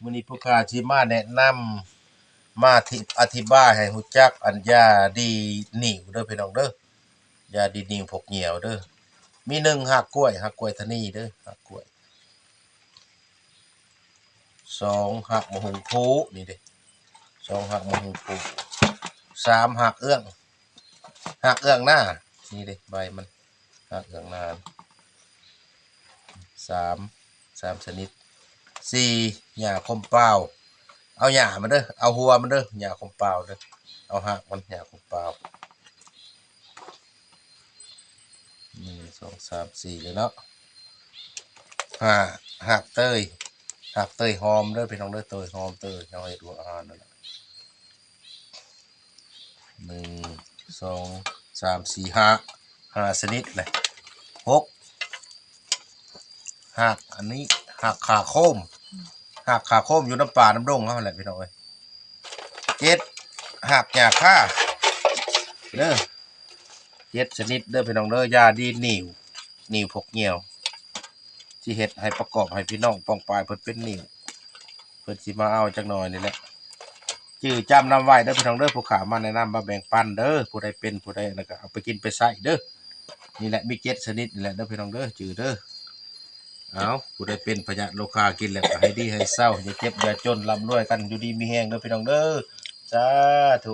ມື້ນີ້ຜູ້ຂ້າຊິມາແນະນຳ ມາທິ ອະທິບາຍໃຫ້ຮູ້ຈັກອັນຢາດີດນິ້ວເດີພີ່ນ້ອງເດີ ຢາດີດນິ້ວພວກຍ່ຽວເດີ. ມີ ໜຶ່ງ ຮາກກ້ວຍ ຮາກກ້ວຍທະນີເດີ ຮາກກ້ວຍ. ສອງ ຮາກໝາກຫຸ່ງພູ ນີ້ເດ້ ສອງ ຮາກໝາກຫຸ່ງພູ. ສາມ ຮາກເອື້ອງ ຮາກເອື້ອງນາ ນີ້ເດ້ ໃບມັນ ຮາກເອື້ອງນາ. ສາມ ສາມຊະນິດ. ສີ່ ຫຍ້າຄົມປາວ ເອົາຫຍ້າມັນເດີ ເອົາຫົວມັນເດີ ຫຍ້າຄົມປາວເດີ ເອົາຮາກມັນ ຫຍ້າຄົມປາວ. ໜຶ່ງ ສອງ ສາມ ສີ່ ເລີຍເນາະ. ຫ້າ ຮາກເຕີຍ ຮາກເຕີຍຫອມເດີພີ່ນ້ອງເດີ ເຕີຍຫອມ ເຕີຍເຮົາເຮັດຫົວອາຫານນັ້ນແຫຼະ. ໜຶ່ງ ສອງ ສາມ ສີ່ ຫ້າ ຫ້າຊະນິດແຫຼະ. ຫົກ ຮາກອັນນີ້ ຮາກຂາໂຄມ ຮາກຂາໂຄມຢູ່ນຳປ່ານຳດົງເຮົາຫັ້ນແຫຼະພີ່ນ້ອງເອີຍ. ເຈັດ ຮາກຫຍ້າຄາເດີ ເຈັດຊະນິດເດີພີ່ນ້ອງເດີ ຢາດີດນິ້ວ ນິ້ວພວກຍ່ຽວ ຊິເຮັດໃຫ້ປະກອບໃຫ້ພີ່ນ້ອງປ້ອງປາຍເພິ່ນເປັນນິ້ວ ເພິ່ນຊິມາເອົາຈັກໜ່ອຍນີ້ແຫຼະ. ຈື່ຈຳນຳໄວ້ເດີພີ່ນ້ອງເດີ ຜູ້ຂ້າມາແນະນຳມາແບ່ງປັນເດີ ຜູ້ໃດເປັນຜູ້ໃດອັນນັ້ນກໍເອົາໄປກິນໄປໃຊ້ເດີ. ນີ້ແຫຼະ ມີເຈັດຊະນິດນີ້ແຫຼະເດີພີ່ນ້ອງເດີ ຈື່ເດີ. ເອົາ ຜູ້ໃດເປັນພະຍາດໂລຄາກິນແລ້ວກໍໃຫ້ດີໃຫ້ເຊົາ ຢ່າເຈັບຢ່າຈົນ ລ່ຳລວຍກັນ ຢູ່ດີມີແຮງເດີພີ່ນ້ອງເດີ ສາທຸ.